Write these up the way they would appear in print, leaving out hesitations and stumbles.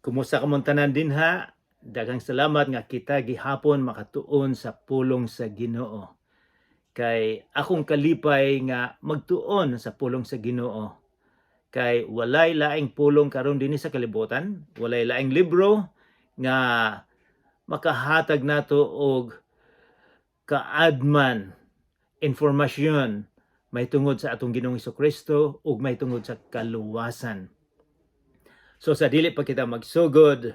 Kumusta kamong tanan dinha? Daghang salamat nga kita gihapon makatuon sa pulong sa Ginoo. Kay akong kalipay nga magtuon sa pulong sa Ginoo. Kay walay laing pulong karon dinhi sa kalibutan, walay laing libro nga makahatag nato og kaadman informasyon may tungod sa atong Ginoong Kristo ug may tungod sa kaluwasan. So sa dili pa kita magsugod,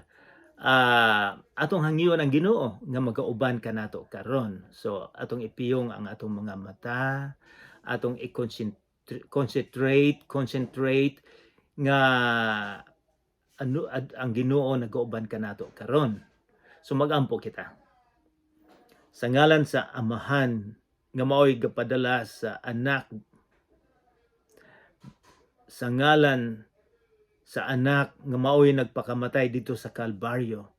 atong hangyoon ang Ginoo nga magauban kanato karon. So atong ipiyong ang atong mga mata, atong i-concentrate concentrate, concentrate nga ano ang Ginoo nagauban kanato karon. So magampo kita. Sa ngalan sa Amahan nga maoy gapadala sa Anak, sa ngalan sa Anak nga maoy nagpakamatay didto sa Kalbaryo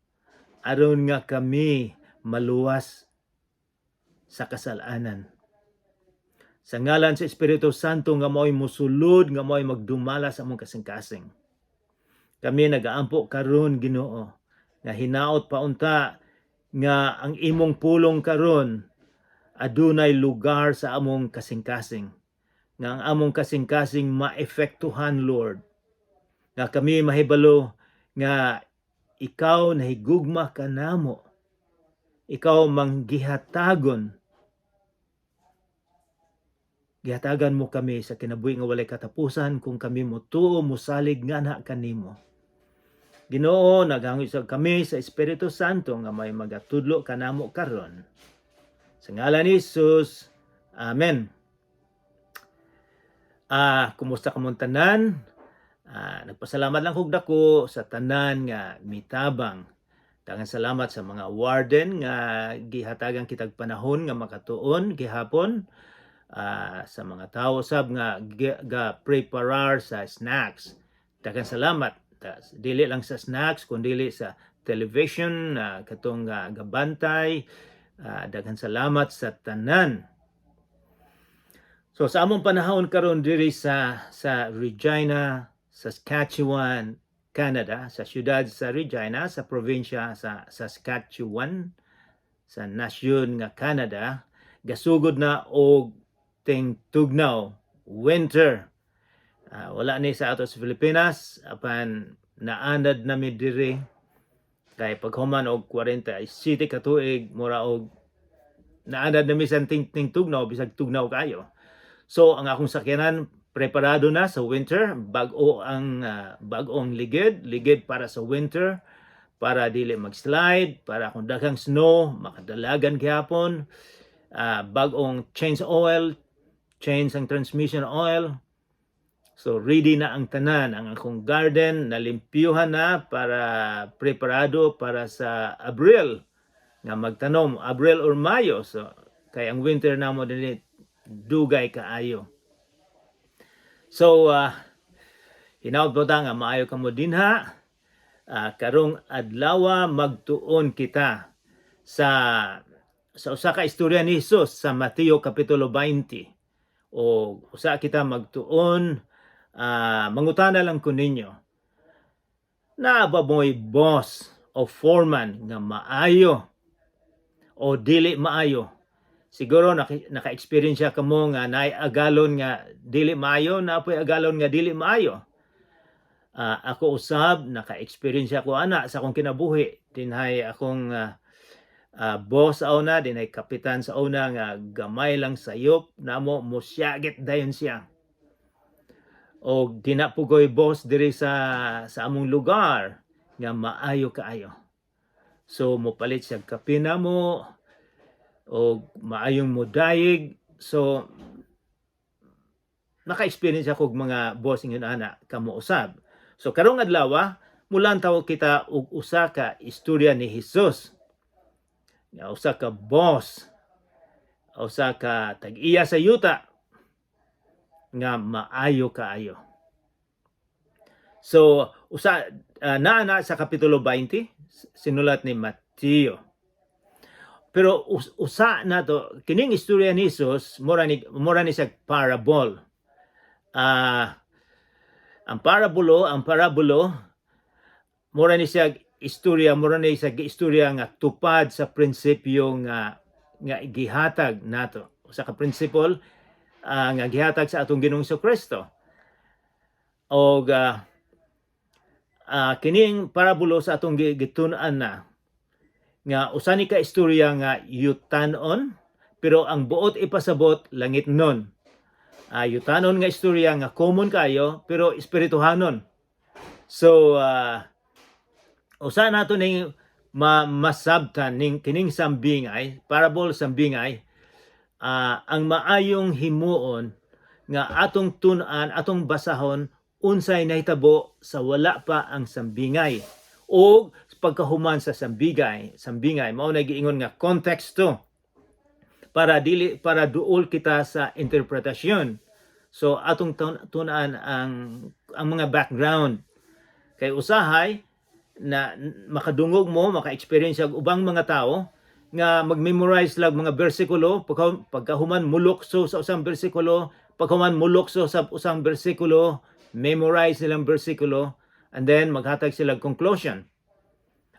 aron nga kami maluwas sa kasalanan. Sa ngalan sa Espiritu Santo nga maoy musulod, nga maoy magdumala sa among kasing-kasing. Kami nagaampo karon, Ginoo, nga hinaot paunta nga ang imong pulong karon adunay lugar sa among kasing-kasing. Nga ang among kasing-kasing maepektuhan, Lord, nga kami mahibalo nga ikaw nahigugma kanamo. Ikaw manggihatagon. Gihatagan mo kami sa kinabuhi nga walay katapusan kung kami motuo, mosalig ngana kanimo. Ginoo, naghangyo sa kami sa Espiritu Santo nga may magatudlo kanamo karon. Sa ngalan ni Jesus. Amen. Kumusta kamong tanan? Nagpasalamat lang kog dako sa tanan nga mitabang. Daghang salamat sa mga warden nga gihatagan kitag panahon nga makatuon gihapon. Sa mga tao sab nga ga preparar sa snacks. Daghang salamat. Dili lang sa snacks kundi sa television katong gabantay. Daghang salamat sa tanan. So sa among panahon karon diri sa Regina, Saskatchewan, Canada, sa syudad sa Regina, sa probinsya sa Saskatchewan, sa nasyon nga Canada, gasugod na og tingtugnaw, winter. Wala ni sa ato sa Pilipinas, apan naanad na mi diri kay paghuman og 47 ka tuig, mura og naanad na mi sa ting tugnaw, bisag tugnaw kayo. So ang akong sakyanan preparado na sa winter, bag-o ang ligid, ligid para sa winter, para dili mag-slide, para kung daghang snow makadalagan gihapon. Bag-ong change oil, change ang transmission oil. So ready na ang tanan, ang akong garden nalimpyuhan na para preparado para sa Abril nga magtanom, Abril or Mayo. So kay ang winter namo dinhi dugay kaayo. So hinaot po ta nga maayo kamo dinha. Karong adlaw magtuon kita sa usa ka istorya ni Jesus sa Mateo kapitulo 20. O usa kita magtuon, mangutana lang ko ninyo. Naa ba mo'y boss o foreman nga maayo o dili maayo? Siguro naka-experience siya kamo nga naay agalon nga dili maayo, naa po'y agalon nga dili maayo. Ako usab naka-experience ako ana sa akong kinabuhi. Dinhay akong boss sa una, dinhay kapitan sa una nga gamay lang sayop namo, mosyagit dayon siya. O dina po ko'y boss diri sa among lugar nga maayo kaayo. So mopalit siya kape namo o maayong modayig. So naka-experience ako og mga boss ingon ana, kamo usab. So karong adlaw, mulantaw kita og usa ka istorya ni Hesus. Nga usa ka boss, usa ka tag-iya sa yuta nga maayo kaayo. So usa naa na sa kapitulo 20, sinulat ni Mateo. Pero usa na to kining istorya ni Jesus, mura ni siya parable. Ang parabulo Mura ni siya istorya nga tupad sa prinsipyo nga gihatag nato. Usa ka principle nga gihatag sa atong Ginoong Kristo. Og kining parabulo sa atong gitun-an na nga usa ni ka istorya nga yutanon, pero ang buot ipasabot langitnon. Yutanon nga istorya nga common kayo pero espirituhanon. So usa nato ning masabtan ning kining sambingay, parable sambingay, ang maayong himuon nga atong tun-an, atong basahon unsay nahitabo sa wala pa ang sambingay o pagkahuman sa sambingay. Mao na giingon nga konteksto para dili para duol kita sa interpretasyon. So atong tun-an ang mga background kay usahay na makadungog mo, maka-experience og ubang mga tao nga mag-memorize lang mga bersikulo, pagkahuman mulukso sa usang bersikulo, pagkahuman mulukso sa usang bersikulo, memorize nilang bersikulo and then maghatag sila conclusion.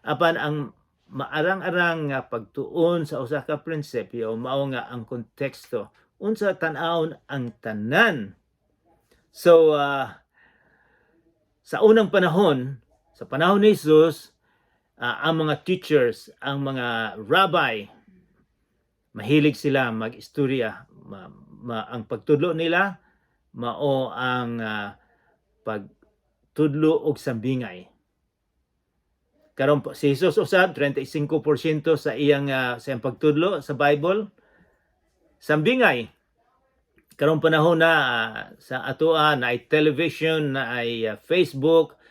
Apan ang maarang-arang nga pagtuon sa usa ka prinsipyo mao nga ang konteksto, unsa tan-awon ang tanan. So sa unang panahon, sa panahon ni Jesus, ang mga teachers, ang mga rabbi, mahilig sila mag-istorya. Ang pagtudlo nila mao ang pagtudlo og sambingay. Karon po, si Jesus usab, 35% sa iyang pagtudlo sa Bible sambingay. Karong panahon na sa atoa na ay television, na ay Facebook,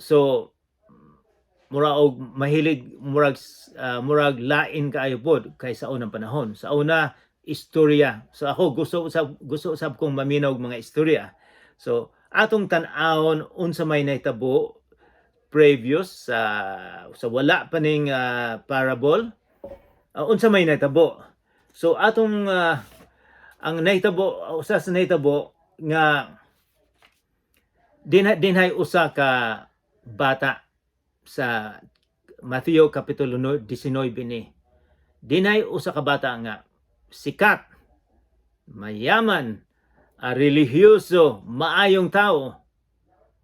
so mura og mahilig murag lain kaayo pod kay sa unang panahon. Sa una, istorya. So ako gusto usab kong maminaw og mga istorya. So atong tan-awon unsa may nahitabo previous sa wala pa ning parable, unsa may nahitabo. So atong ang nahitabo, usa sa nahitabo nga dinhay usa ka bata sa Matthew kapitulo 19 ni. Dinhay usa ka bata nga sikat, mayaman, religyoso, maayong tao.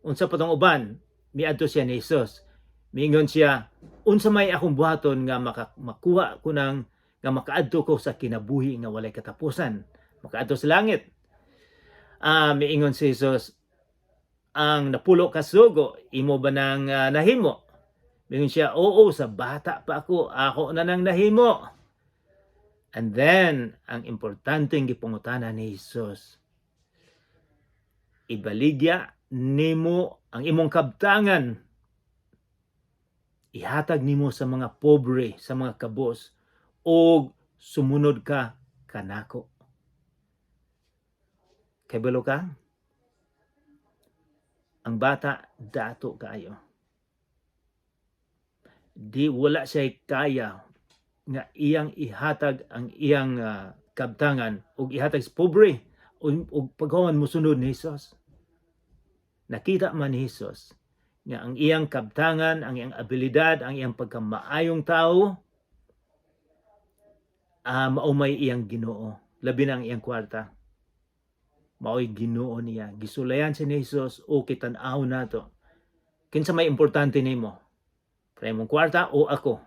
Unsa pa tong uban, miadto siya ni Jesus. Miingon siya, "Unsa may akong buhaton nga makuha ko nang nga makaadto ko sa kinabuhi nga walay katapusan, makaadto sa langit?" Miingon si Jesus, "Ang napulo ka sugo, imo ba nang nahimo?" Miingon siya, "Oo, sa bata pa ako, ako na nang nahimo." And then, ang importanteng gipangutana ni Jesus, "Ibaligya nimo ang imong kabtangan, ihatag nimo sa mga pobre, sa mga kabos, og sumunod ka kanako." Kabalo ka? Ang bata dato kaayo. Di wala siya kaya nga iyang ihatag ang iyang kabtangan ug ihatag sa pobre ug paghuman mosunod ni Jesus. Nakita man ni Jesus nga ang iyang kabtangan, ang iyang abilidad, ang iyang pagkamaayong tao, mao may iyang Ginoo. Labi na ang iyang kwarta. Mao'y Ginoo niya. Gisulayan siya ni Jesus o kitan-aw nato. Kinsa may importante nimo? Kay imong kwarta o ako?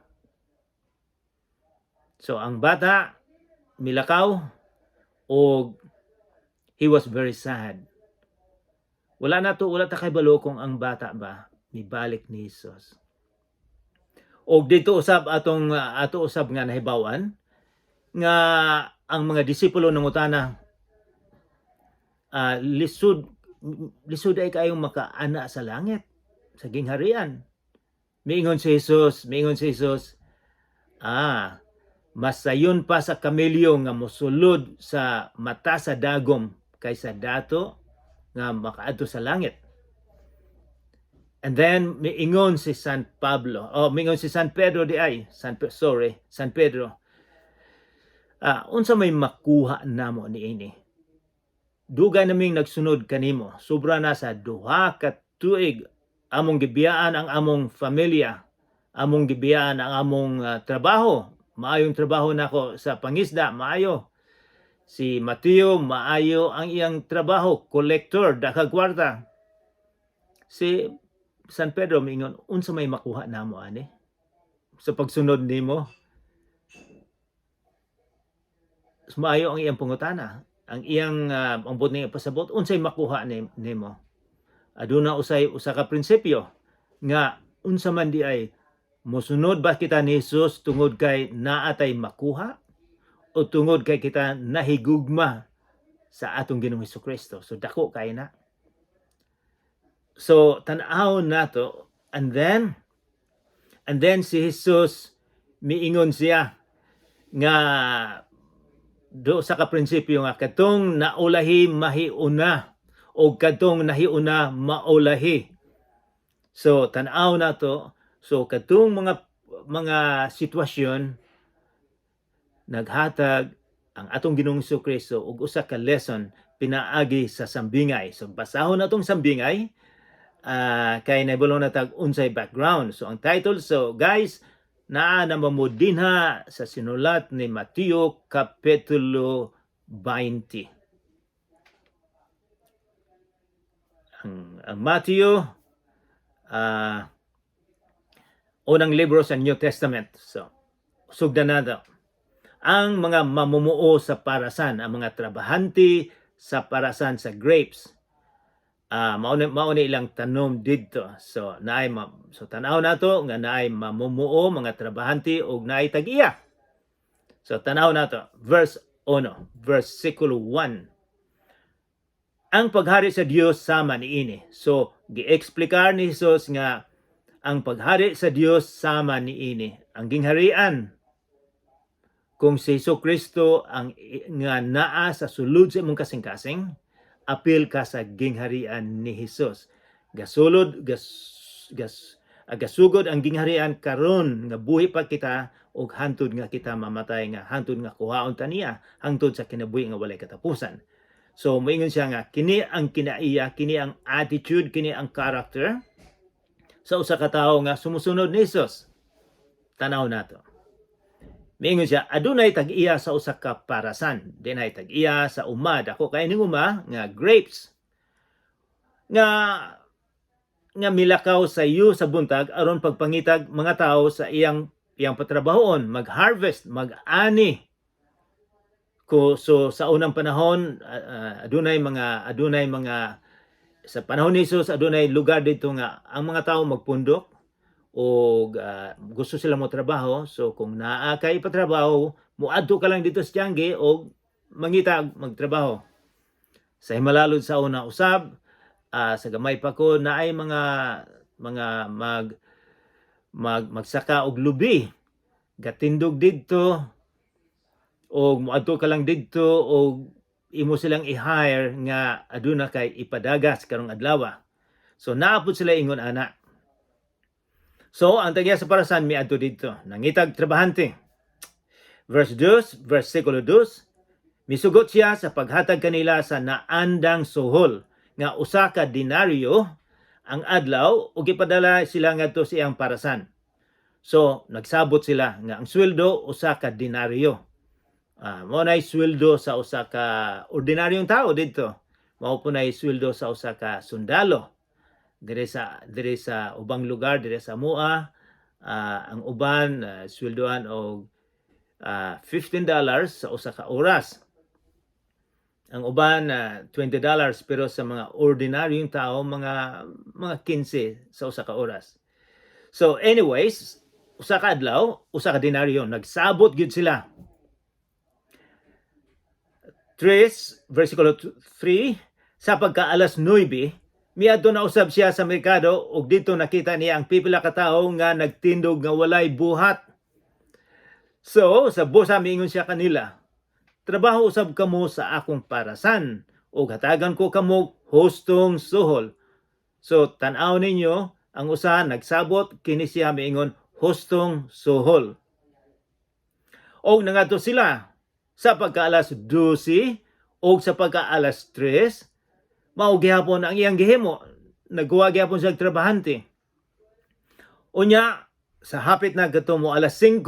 So ang bata milakaw og he was very sad. Wala na to, wala ta kabalo kung ang bata ba mibalik ni Jesus. Og dito usab atong ato usab nga nahibawan nga ang mga disipulo nangutana, lisod lisod ay kayong makaana sa langit, sa gingharian. Miingon si Jesus, "Mas sayon pa sa kamelyo nga mosulod sa mata sa dagom kaysa dato nga makaadto sa langit." And then miingon si San Pablo, oh, miingon si San Pedro di ay, sorry, San Pedro. "Unsa may makuha namo niini? Dugay naming nagsunod kanimo, sobra na sa 2 ka tuig." Among gibiyaan ang among familia, among gibiyaan ang among trabaho. Maayong trabaho nako sa pangisda, maayo. Si Mateo, maayo ang iyang trabaho, collector, daghang kwarta. Si San Pedro miingon, "Unsa may makuha namo ani sa pagsunod nimo?" Maayo ang iyang pangutana. Ang iyang ang buot niya pasabot, unsay makuha ni nimo? Aduna usay usa ka prinsipyo nga unsa man di ay, mosunod ba kita ni Jesus tungod kay naa tay makuha o tungod kay kita nahigugma sa atong Ginoong Kristo? So dako kay na. So tan-aw nato and then si Jesus, miingon siya nga do sa ka prinsipyo nga katong naulahi mahiuna o katong nahiuna maulahi. So tan-aw nato, so katong mga sitwasyon, naghatag ang atong Ginoong Kristo og usa ka lesson pinaagi sa sambingay. So basahon natong sambingay kay nahibalo na tag unsay background. So ang title, so guys, naa na mo dinha sa sinulat ni Mateo kapitulo 20. Ang Mateo, unang libro sa New Testament. So sugdan na daw. Ang mga mamumuo sa parasan, ang mga trabahante sa parasan sa grapes. Mao ni ilang tanom didto. So naay so tan-aw nato nga naay mamumuo, mga trabahante, ug naay tag-iya. So tan-aw nato verse 1, versikulo 1. Ang paghari sa Dios sama niini. So gieksplikar ni Jesus nga ang paghari sa Dios sama niini. Ang gingharian, kung si Hesus Kristo ang nga naa sa sulod sa imong kasing-kasing, apil ka sa gingharian ni Hesus. Gasulod gas gas gasugod ang gingharian karon nga buhi pa kita ug hantod nga kita mamatay, nga hantod nga kuhaon ta niya, hangtod sa kinabuhi nga walay katapusan. So moingon siya nga kini ang kinaiya, kini ang attitude, kini ang character sa usa ka tawo nga sumusunod ni Hesus. Tanaw nato. Miingon siya, adunay tag-iya sa usa ka parasan. Dinay tag-iya sa uma, dako kay ning uma nga grapes. Nga milakaw sa iyo sa buntag aron pagpangitag mga tao sa iyang patrabahoon, mag-harvest, mag-ani. Ko so sa unang panahon, adunay mga sa panahon ni Jesus, adunay lugar dito nga ang mga tao magpundok o gusto sila mo trabaho. So kung naa kay ipatrabaho, moadto ka lang dito sa tiangge o mangita magtrabaho. Sa Himalalod sa una usab, sa gamay pa ko, naay mga mag mag magsaka og lubi, gatindog didto og moadto ka lang didto og imo silang i-hire nga aduna kay ipadagas karong adlaw. So naa pud sila ingon ana. So ang tag-iya sa parasan miadto didto, nangitag trabahante. Verse 2, versikulo 2, misugot siya sa paghatag kanila sa naandang suhol nga 1 ka denaryo ang adlaw ug gipadala sila ngadto sa iyang parasan. So nagsabot sila nga ang sweldo 1 ka denaryo. Mao nay sweldo sa usa ka ordinaryong tao didto. Mao po nay sweldo sa usa ka sundalo. Dire sa ubang lugar, dire sa Mua, ang uban sweldoan og $15 sa usa ka oras. Ang uban $20, pero sa mga ordinaryong tao mga 15 sa usa ka oras. So anyways, usa ka adlaw, 1 ka denaryo, nagsabot gyud sila. 3, versikulo 3, sa pagka alas 9, miadto na usab siya sa merkado ug didto nakita niya ang pipila ka tawo nga nagtindog nga walay buhat. So, sa busa miingon siya kanila, "Trabaho usab kamo sa akong parasan ug hatagan ko kamo hustong suhol." So, tan-aw ninyo, ang usa nagsabot, kini siya miingon hustong suhol. Og nangadto sila sa pagka alas 12 o sa pagka alas 3, mao gihapon ang iyang gihimo. Nagkuha gyapon siya og trabahante. Unya, sa hapit na kadto mo alas 5,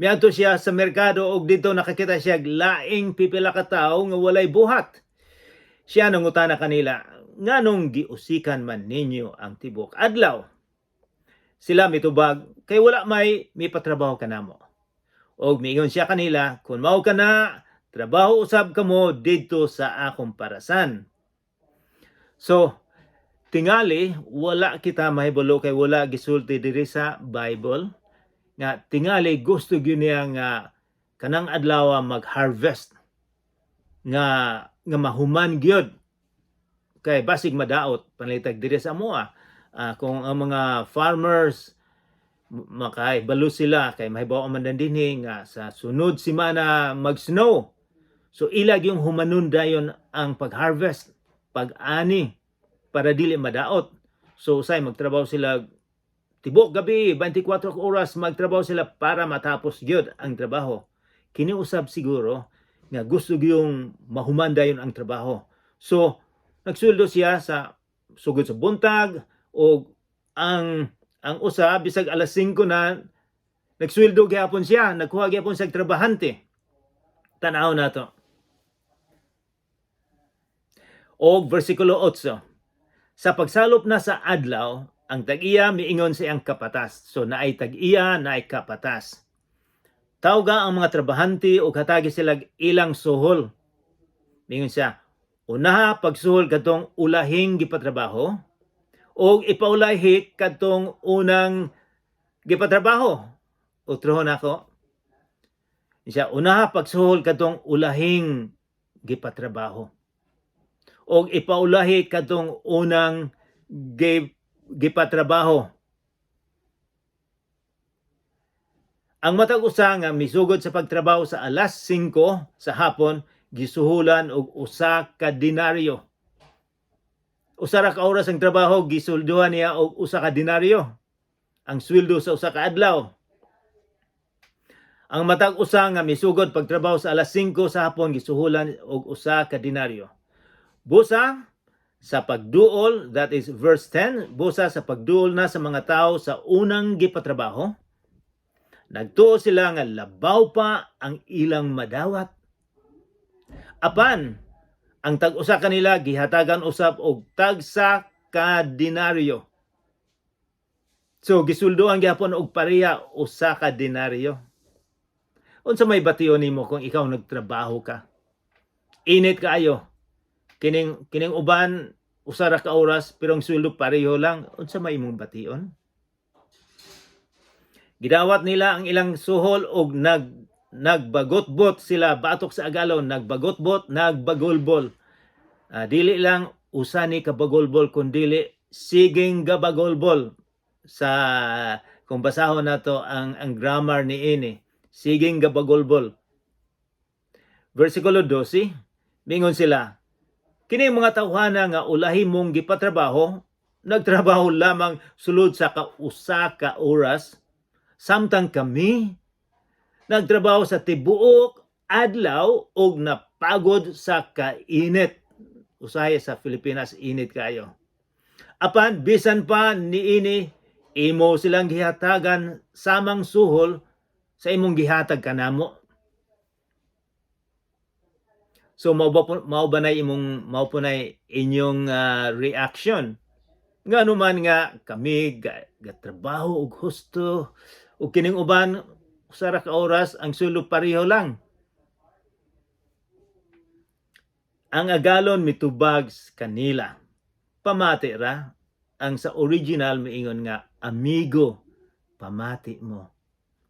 miadto siya sa merkado og didto nakakita siya og laing pipila ka tawo nga walay buhat. Siya nangutana kanila, "Nganong giusikan man ninyo ang tibuok adlaw?" Sila mitubag, "Kay wala may mipatrabaho kanamo." Og miingon siya kanila, "Kung mao kana, trabaho usab kamo didto sa akong parasan." So, tingali wala kita mahibalo kay wala gisulti diri sa Bible nga tingali gusto gyud niya nga kanang adlaw mag-harvest nga nga mahuman gyud kay basig madaot. Panalitag diri sa amoa, kung ang mga farmers makahibalo sila kay mahibaw man dan dinhi nga sa sunod semana mag-snow, so ila gyung humanon dayon ang pag-harvest, pag-ani, para dili madaot. So usay magtrabaho sila tibok gabi, 24 oras magtrabaho sila para matapos gyud ang trabaho. Kini usab siguro nga gusto gyung mahuman dayon ang trabaho. So nagsuldo siya sa sugod sa buntag o ang usa bisag alas 5 na nagsweldo gyapon siya, nagkuha gyapon siya og trabahante. Tan-aw nato. Og versikulo 8. Sa pagsalop na sa adlaw, ang tag-iya miingon sa iyang kapatas. So naay tag-iya, naay kapatas. "Tawga ang mga trabahante ug hatagi sila ilang suhol." Miingon siya, "Unaha pagsuhol kadtong ulahing gipatrabaho ug ipaulahi kadtong unang gipatrabaho." Utrohon nako. Siya, "Unaha pagsuhol kadtong ulahing gipatrabaho og ipaulahi kadtong unang gipatrabaho." Ang matag usa nga misugod sa pagtrabaho sa alas 5 sa hapon gisuhulan og 1 ka denaryo. 1 ra ka oras ang trabaho, gisulduhan niya og 1 ka denaryo. Ang sweldo sa 1 ka adlaw. Ang matag usa nga misugod pagtrabaho sa alas 5 sa hapon gisuhulan og 1 ka denaryo. Busa sa pagduol, that is verse 10, busa sa pagduol na sa mga tao sa unang gipatrabaho, nagtuo sila nga labaw pa ang ilang madawat. Apan, ang tag-usa kanila gihatagan usab og tagsa ka denaryo. So gisulduan gyapon og pareha, 1 ka denaryo. Unsa may bation nimo kung ikaw nagtrabaho ka? Init kaayo. Kining uban 1 ra ka oras pero ang sweldo pareho lang. Unsa may imong bation? Gidawat nila ang ilang suhol og nagbagotbot sila batok sa agalon, nagbagotbot, nagbagulbol. Dili lang usa ni ka bagulbol kundili sigeng gabagulbol sa kung basahon nato ang grammar ni ini. Sigeng gabagulbol. Versikulo 12, mingon sila, "Kini mga tawhana nga ulahi mong gipatrabaho, nagtrabaho lamang sulod sa kausa ka oras, samtang kami nagtrabaho sa tibuok adlaw ug napagod sa kainit." Usahay sa Pilipinas init kayo. "Apan bisan pa niini, imo silang gihatagan samang suhol sa imong gihatag kanamo." So mao ba po nay inyong reaction? Ngano man nga kami gatrabaho og husto ug kining uban 1 ra ka oras, ang sweldo pareho lang? Ang agalon mitubag kanila, "Pamati ra." Ang sa original miingon nga "amigo", pamati mo.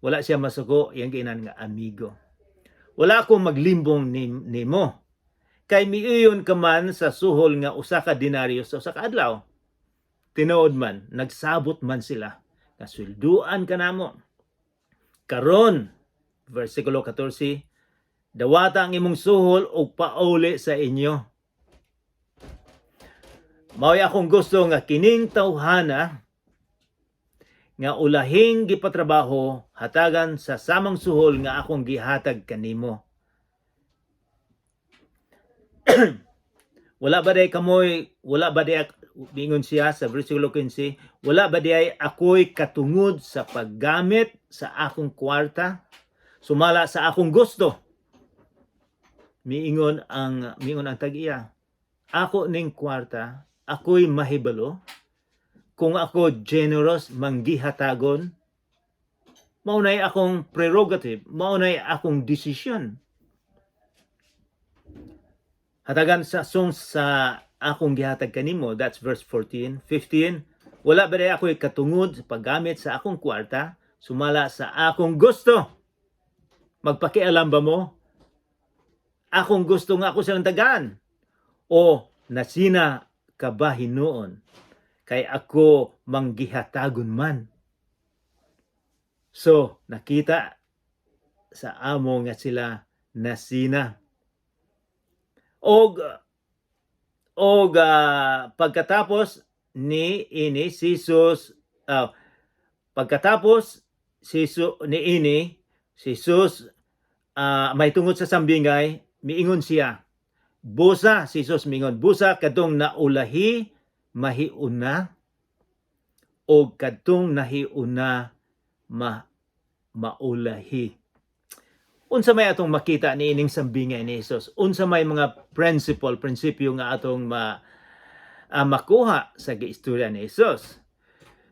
Wala siya masuko, iyang giingnan nga "amigo". "Wala akong maglimbong nimo. Kay miuyon ka man sa suhol nga 1 ka denaryo sa 1 ka adlaw." Tinuod man, nagsabot man sila. "Kaswelduan ka namo. Karon," versikulo 14, "dawata ang imong suhol ug pauli sa inyo." Mao'y akong gusto nga kining tawhana nga ulahing gipatrabaho hatagan sa samang suhol nga akong gihatag kanimo. Wala ba day kamoy, wala ba day, bingon siya sa versikulo 15, "Wala ba day ako'y katungod sa paggamit sa akong kwarta sumala sa akong gusto?" Miingon ang tag-iya, "Ako ning kwarta, ako'y mahibalo kung ako generous, manggihatagon, maunay akong prerogative, maunay akong desisyon. Hatagan sa sung sa akong gihatag kanimo." That's verse 14. 15, "Wala ba day ako'y katungod sa paggamit sa akong kwarta sumala sa akong gusto? Magpakialam ba mo? Akong gusto nga ako silang tagaan. O nasina ka ba hinuon kay ako manggihatagon man?" So, nakita sa amo nga sila nasina. Og pagkatapos ni ini si Jesus, pagkatapos ni ini si Jesus may tungod sa sambingay, miingon siya, "Busa," si Jesus mingon, "busa kadtong naulahi mahiuna o kadtong nahiuna maulahi." Unsa may atong makita ni ining sambingay ni Jesus? Unsa may mga principle, prinsipyo nga atong makuha sa giistorya ni Jesus?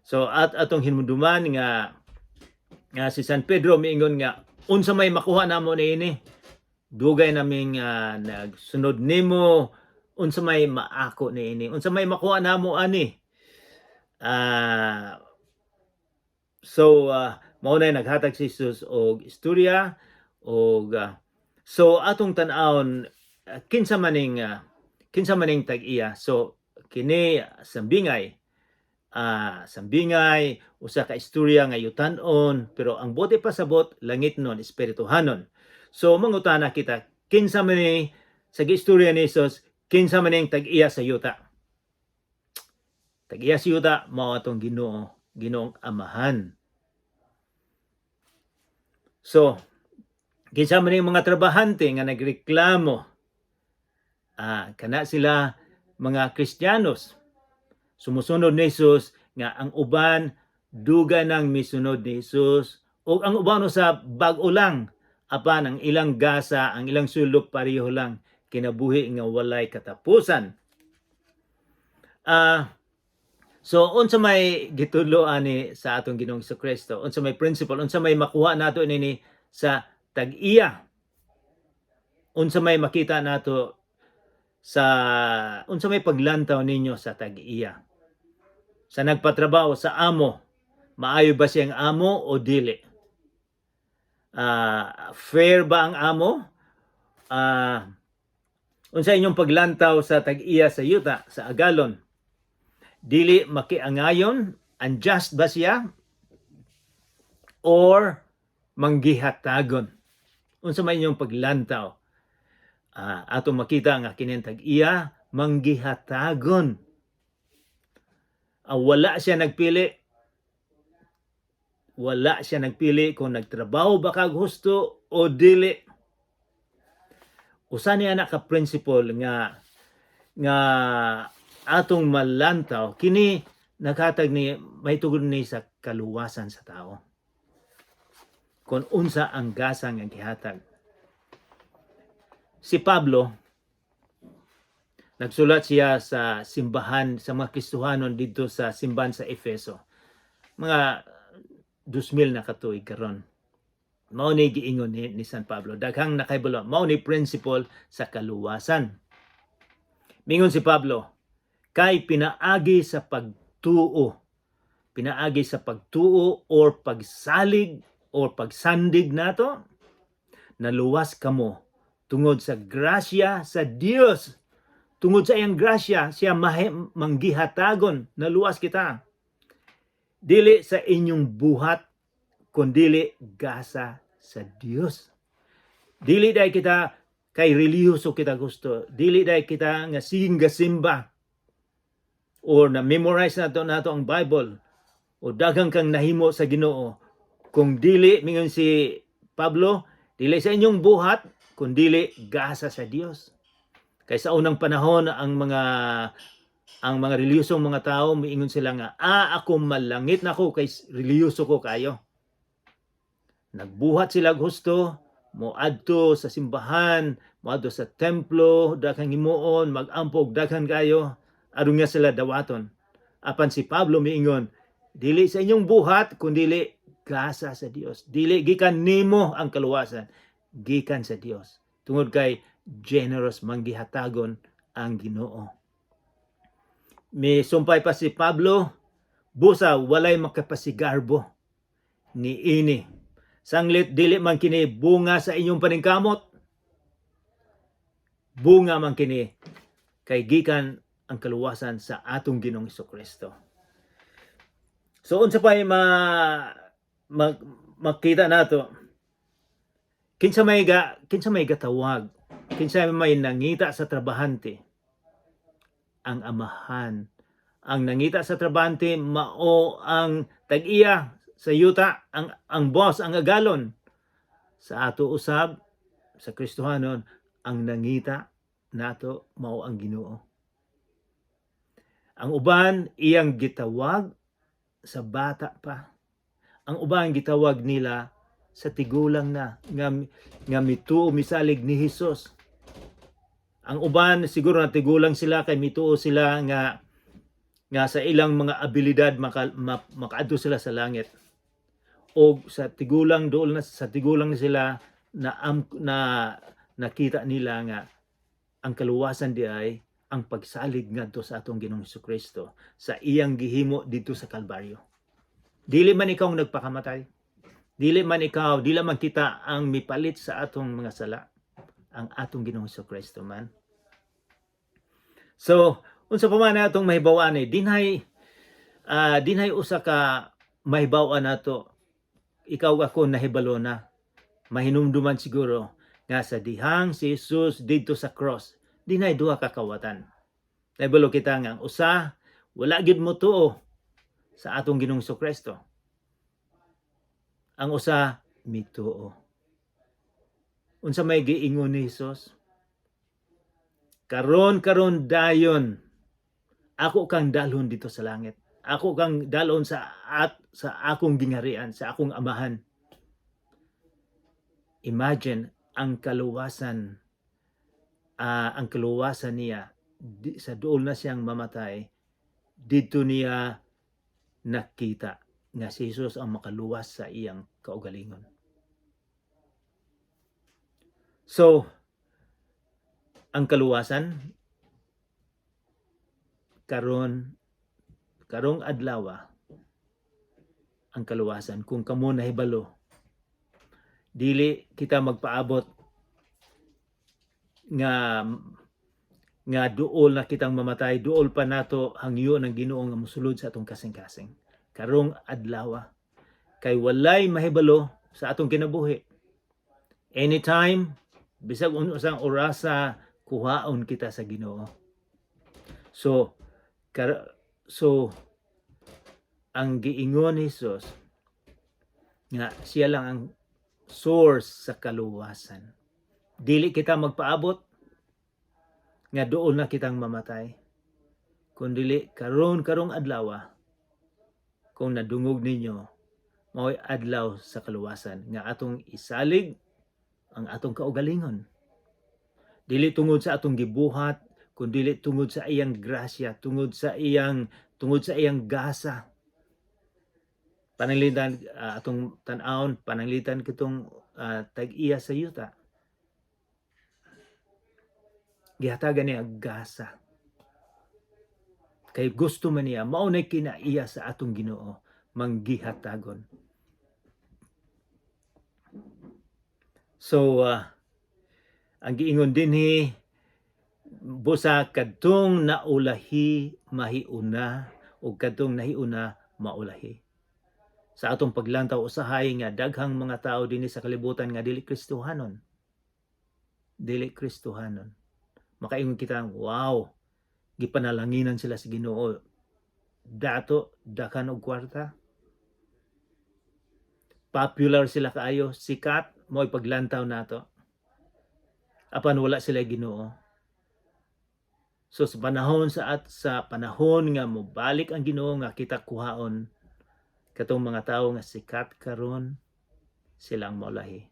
So at atong hinumduman nga si San Pedro miingon nga, "Unsa may makuha namo niini? Dugay naming nagsunod nimo, unsa may maako niini? Unsa may makuha namo ani?" So mao na naghatag si Jesus og istorya og so atong tan-awon kinsa maning tag-iya. So kini sambingay, usa ka istorya nga yutan-on, pero ang buot ipasabot langitnon, espirituhanon. So mangutana kita, kinsa man ni sa giistorya ni Jesus, kinsa man ning tag-iya sa yuta? Tag-iya sa yuta mao atong Ginoo, Ginoong Amahan. So kinsa man ning mga trabahante nga nagreklamo? Kana sila mga Kristiyanos sumusunod ni Jesus, nga ang uban dugay nang misunod ni Jesus o ang uban sa bag-o lang, apan ang ilang gasa, ang ilang sulok pareho lang, kinabuhi nga walay katapusan. So unsa may gitudlo ani sa atong Ginoong Kristo? Unsa may principle? Unsa may makuha nato nini sa tag-iya? Unsa may makita nato sa unsa may paglantaw ninyo sa tag-iya? Sa nagpatrabaho sa amo, maayo ba siyang amo o dili? Fair ba ang amo? Unsa inyong paglantaw sa tag-iya sa yuta, sa agalon? Dili makiangayon, unjust ba siya? Or manggihatagon? Unsa may inyong paglantaw? Atong makita nga kining tag-iya manggihatagon. Wala siya nagpili. Wala siya nagpili kung nagtrabaho ba kag husto o dili. Usa ni ana ka principle nga atong malantaw kini, naghatag ni may tugod ni sa kaluwasan sa tao. Kung unsa ang gasa nga gihatag. Si Pablo, nagsulat siya sa simbahan sa mga Kristohanon didto sa simbahan sa Efeso. Mga 2000 na katuig karon. Mao ni giingon ni San Pablo. Daghang nakahibalo, mao ni principle sa kaluwasan. Mingon si Pablo, "Kay pinaagi sa pagtuo, pinaagi sa pagtuo or pagsalig or pagsandig nato, naluwas kamo tungod sa grasya sa Dios." Tungod sa iyang grasya, siya manggihatagon, naluwas kita. Dili sa inyong buhat, kundili gasa sa Dios. Dili dahil kita kay relihiyoso kita gusto. Dili dahil kita nga sige gasimba or na memorize nato ang Bible o daghang kang nahimo sa Ginoo. Kung dili, mingon si Pablo, dili sa inyong buhat, kundili gasa sa Dios. Kay sa unang panahon, ang mga reliyosong mga tao, miingon sila nga, "Ah, ako malangit na ako kay reliyoso ko kayo." Nagbuhat sila og husto, moadto sa simbahan, moadto sa templo, daghang himuon, magampo og daghan kayo, aron nga sila dawaton. Apan si Pablo miingon, "Dili sa inyong buhat, kundili gasa sa Dios. Dili gikan nimo ang kaluwasan, gikan sa Dios." Tungod kay generous, manggihatagon ang Ginoo. Mi sumpay pa si Pablo, "Busa walay makapasigarbo ni ini. Sanglit dili man kini bunga sa inyong paningkamot, bunga man kini kay gikan ang kaluwasan sa atong Ginoong Kristo." So unsa pa ma makita nato? Kinsa may gatawag? Kinsa may nangita sa trabahante? Ang amahan. Ang nangita sa trabahante mao ang tag-iya sa yuta, ang boss, ang agalon. Sa ato usab sa Kristohanon, ang nangita nato mao ang Ginoo. Ang uban iyang gitawag sa bata pa. Ang uban gitawag nila sa tigulang na nga mituo, misalig ni Hesus. Ang uban siguro na tigulang sila kay mituo sila nga nga sa ilang mga abilidad makaadto sila sa langit. O sa tigulang, dool na sa tigulang sila na nakita nila nga ang kaluwasan di ay ang pagsalig ngadto sa atong Ginoong Kristo sa iyang gihimo didto sa Kalbaryo. Dili man ikaw ang nagpakamatay. Dili man ikaw, dili man kita ang mipalit sa atong mga sala. Ang atong Ginoong Kristo man. So, unsa pa man atong mahibaw-an eh, dinhay usa ka mahibaw-an nato, ikaw, ako, nahibalo na. Mahinumduman siguro nga sa dihang si Jesus didto sa cross, dinhay duha ka kawatan. Nahibalo kita nga ang usa wala gyud mo tuo sa atong Ginoong Kristo. Ang usa mituo. Unsa may giingon ni Jesus? "Karon karon dayon ako kang dalhon didto sa langit. Ako kang dalhon sa akong gingharian, sa akong amahan." Imagine ang kaluwasan niya sa duol na siyang mamatay, didto niya nakita nga si Jesus ang makaluwas sa iyang kaugalingon. So, ang kaluwasan karon, karong adlaw, ang kaluwasan, kung kamo nahibalo, dili kita magpaabot nga nga duol na kitang mamatay, duol pa nato hangyo ng Ginoo nga mosulod sa atong kasing-kasing. Karong adlaw, kay walay mahibalo sa atong kinabuhi. Anytime, bisag unsang orasa, kuhaon kita sa Ginoo. So ang giingon ni Jesus nga siya lang ang source sa kaluwasan. Dili kita magpaabot nga duol na kitang mamatay. Kundili karon, karong adlaw, kung nadungog ninyo, mao'y adlaw sa kaluwasan nga atong isalig ang atong kaugalingon. Dili tungod sa atong gibuhat, kundi tungod sa iyang grasya, tungod sa iyang gasa. Pananglitan atong tan-awon, pananglitan kitong tag-iya sa yuta. Gihatagan niya gasa. Kay gusto man niya, mao nay kinaiya sa atong Ginoo, manggihatagon. So, ang giingon dinhi, "Busa kadtong naulahi mahiuna ug kadtong nahiuna maulahi." Sa atong paglantaw usahay nga daghang mga tao dinhi sa kalibutan nga dili Kristohanon. Dili Kristohanon. Makaingon kita, "Wow, gipanalanginan sila sa Ginoo. Dato, daghan og kwarta. Popular sila kaayo, sikat," mo'y paglantaw nato. Apan wala sila Ginoo. So sa panahon sa at sa panahon nga mobalik ang Ginoo nga kita kuhaon katong mga tawo nga sikat karon, silang maulahi.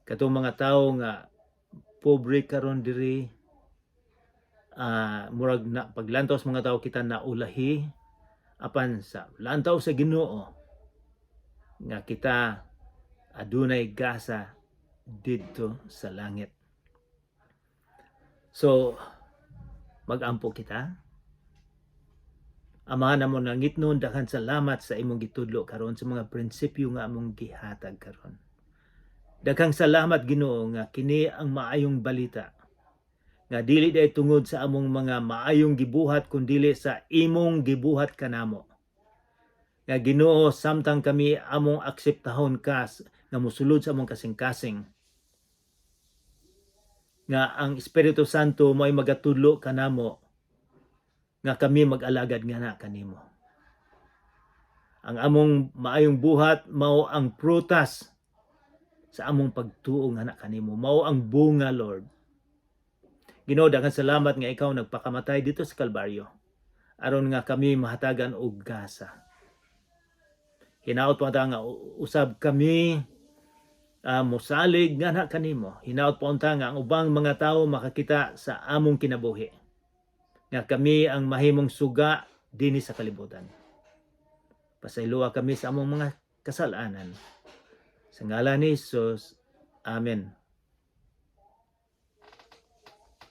Katong mga tawo nga pobre karon diri, murag na paglantaw sa mga tawo kita naulahi, apan sa lantaw sa Ginoo nga kita adunay gasa didto sa langit. So magampo kita. Amahan namon nga langitnon, daghan salamat sa imong gitudlo karon, sa mga prinsipyo nga among gihatag karon. Daghang salamat, Ginoo, nga kini ang maayong balita nga dili diay tungod sa among mga maayong gibuhat kundili sa imong gibuhat kanamo. Nga Ginoo, samtang kami among akseptahon ka nga mosulod sa among kasing-kasing, nga ang Espiritu Santo mo'y magatudlo kanamo nga kami mag-alagad nga na kanimo. Ang among maayong buhat mao ang prutas sa among pagtuo nga na kanimo. Mao ang bunga, Lord. Ginoo, daghang salamat nga ikaw nagpakamatay didto sa Kalbaryo aron nga kami mahatagan og gasa. Hinaot po unta nga usab kami mosalig nga na kanimo. Hinaot po unta nga ang ubang mga tawo makakita sa among kinabuhi, nga kami ang mahimong suga dinhi sa kalibutan. Pasayloa kami sa among mga kasalanan. Sa ngalan ni Jesus. Amen.